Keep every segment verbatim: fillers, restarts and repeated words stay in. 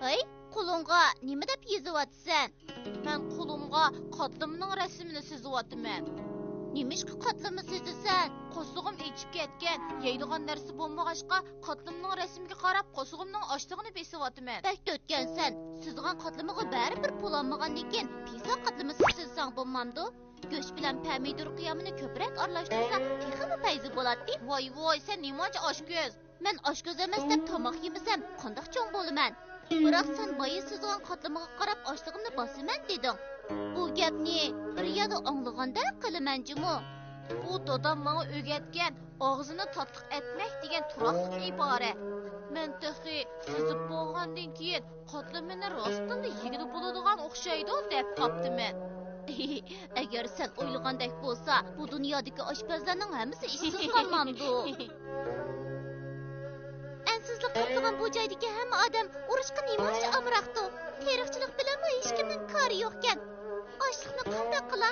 ھەي، قولۇڭغا نېمە دەپ يېزىۋاتىسەن؟ مەن قولۇمغا قاتلىمىنىڭ رەسىمىنى سىزىۋاتىمەن. نېمىشقا قاتلىما سىزىسەن؟ قورسىقىم ئېچىپ كەتكەن، يەيدىغان نەرسە بولمىغاچقا، قاتلىمىنىڭ رەسىمىگە قاراپ قورسىقىمنىڭ ئاچلىقىنى بېسىۋاتىمەن. بەك تۆتكەنسەن. سىزغان قاتلىمىغا بەرىبىر پۇل ئالمىغاندىن كېيىن پىززا قاتلىمىسى سىزساڭ بولمامدۇ؟ گۆش بىلەن پەمىدۇر قىيامىنى كۆپرەك ئارىلاشتۇرسا تېخىمۇ پەيزى بولاتتى. ۋاي ۋاي، سەن نېمانچە ئاشكۆز! مەن ئاشكۆز ئەمەس دەپ تاماق يېمىسەم، قانداق چوڭ بولىمەن؟ بىراق سەن بايا سىزغان قاتلىمىغا قاراپ ئاشلىقىمنى باسىمەن دېدىڭ. بۇ گەپنى بىر يەردە ئاڭلىغاندەك قىلىمەن جۇمۇ. بۇ دادام ماڭا ئۆگەتكەن ئاغزىنى تاتلىق ئەتمەك دېگەن تۇراقلىق ئىبارە. مەن تېخى سىزىپ بولغاندىن كېيىن قاتلىمىنى راستتىنلا يېگىلى بولىدىغان ئوخشايدۇ دەپ قاپتىمەن. ئەگەر سەن ئويلىغاندەك بولسا، بۇ دۇنيادىكى ئاشپەزلەرنىڭ ھەممىسى ئىشسىز قالمامدۇ؟ ئەنسىزلا قاپلىغان بۇ جايدىكى ھەممە ئادەم ئۇرۇشقا نېمانچە ئامراقتۇ؟ تېرىقچىلىق بىلەنمۇ ھېچكىمنىڭ كارى يوقكەن. ئاشلىقنى قانداق قىلا؟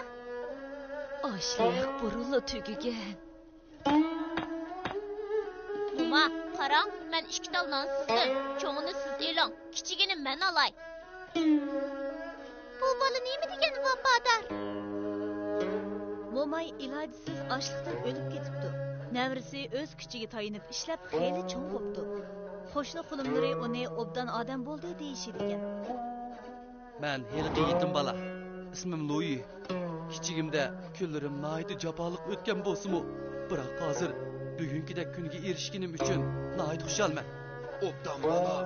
ئاشلىق بۇرۇنلا تۈگىگەن. موما، قاراڭ، مەن ئىككى تال نان سىزدىم. چوڭىنى سىز ئېلىڭ، كىچىكىنى مەن ئالاي. بۇ بالا نېمە دېگەن ۋاپادار! موماي ئىلاجسىز ئاچلىقتىن ئۆلۈپ كېتىپتۇ. نەۋرىسى ئۆز كۈچىگە تايىنىپ ئىشلەپ خېلى چوڭ بوپتۇ. قوشنا خۇلۇملىرى ئۇنى ئوبدان ئادەم بولدى دېيىشىدىكەن. مەن ھېلىقى يېتىم بالا. ئىسمىم لۇيى. كىچىكىمدە كۈنلىرىم ناھايىتى جاپالىق ئۆتكەن بولسىمۇ، بىراق ھازىر بۈگۈنكىدەك كۈنگە ئېرىشكىنىم ئۈچۈن ناھايىتى خۇشالمەن. ئوبدان بالا،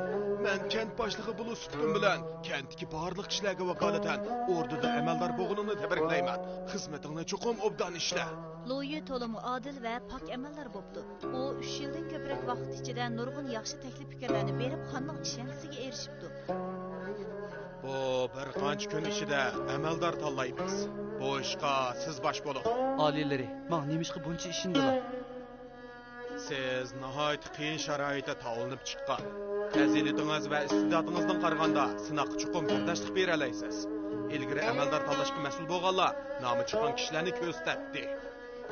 مەن كەنت باشلىقى بولۇش سۈپىتىم بىلەن كەنتتىكى بارلىق كىشىلەرگە ۋاكالىتەن ئوردىدا ئەمەلدار بولغىنىڭنى تەبرىكلەيمەن. خىزمىتىڭنى چوقۇم ئوبدان ئىشلە. لۇيى تولىمۇ ئادىل ۋە پاك ئەمەلدار بوپتۇ. ئۇ ئۈچ يىلدىن كۆپرەك ۋاقىت ئىچىدە نۇرغۇن ياخشى تەكلىپ پىكىرلەرنى بېرىپ، خاننىڭ ئىشەنچىسىگە ئېرىشىپتۇ. بۇ بىر قانچە كۈن ئىچىدە ئەمەلدار تاللايمىز. بۇ ئىشقا سىز باش بولۇڭ. ئالىيلىرى، ماڭا نېمىشقا بۇنچە ئىشىندىلا؟ سىز ناھايىتى قىيىن شارائىتتا تاۋلىنىپ چىققان. پەزىلىتىڭىز ۋە ئىستىداتىڭىزدىن قارىغاندا، سىناققا چوقۇم بىرداشلىق بېرەلەيسىز. ئىلگىرى ئەمەلدار تاللاشقا مەسئۇل بولغانلار نامى چىققان كىشىلەرنى كۆرسىتەتتى.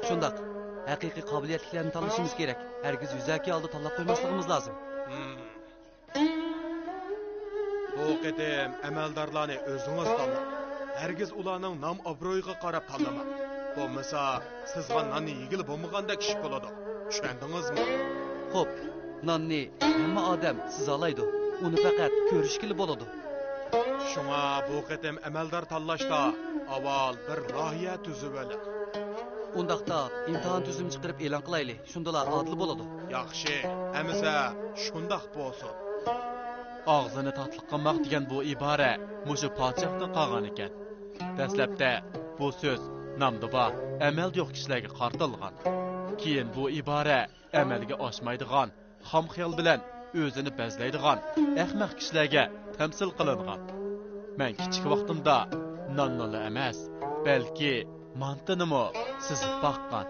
شۇنداق. ھەقىقىي قابىلىيەتلىكلەرنى تاللىشىمىز كېرەك. ھەرگىز يۈزەكى ھالدا تاللاپ قويماسلىقىمىز لازىم. ھىم. بۇ قېتىم ئەمەلدارلارنى ئۆزىڭىز تاللاڭ. ھەرگىز ئۇلارنىڭ نام-ئابرۇيىغا قاراپ تاللىماڭ. بولمىسا، سىزغان ناننى يېگىلى بولمىغاندەك ئىش بولىدۇ. چۈشەندىڭىزمۇ؟ خوپ، ناننى ھەممە ئادەم سىزالايدۇ. ئۇنى پەقەت كۆرۈشكىلى بولىدۇ. شۇڭا بۇ قېتىم ئەمەلدار تاللاشتا ئاۋۋال بىر لايىھە تۈزۈۋېلىڭ. ئۇنداقتا ئىمتىھان تۈزۈمى چىقىرىپ ئېلان قىلايلى. شۇندىلا ئادىل بولىدۇ. ياخشى، ئەمىسە شۇنداق بولسۇن. ئاغزىنى تاتلىق قىلماق دېگەن بۇ ئىبارە مۇشۇ پادىشاھتىن قالغان ئىكەن. دەسلەپتە بۇ سۆز نامدا بار، ئەمەلدە يوق كىشىلەرگە قارىتىلغان. كېيىن بۇ ئىبارە ئەمەلگە ئاشمايدىغان، خام خىيال بىلەن ئۆزىنى بەزلەيدىغان ئەخمەق كىشىلەرگە تەمسىل قىلىنغان. مەن كىچىك ۋاقتىمدا ناننىلا ئەمەس، بەلكى مانتىنىمۇ سىزىپ باققان.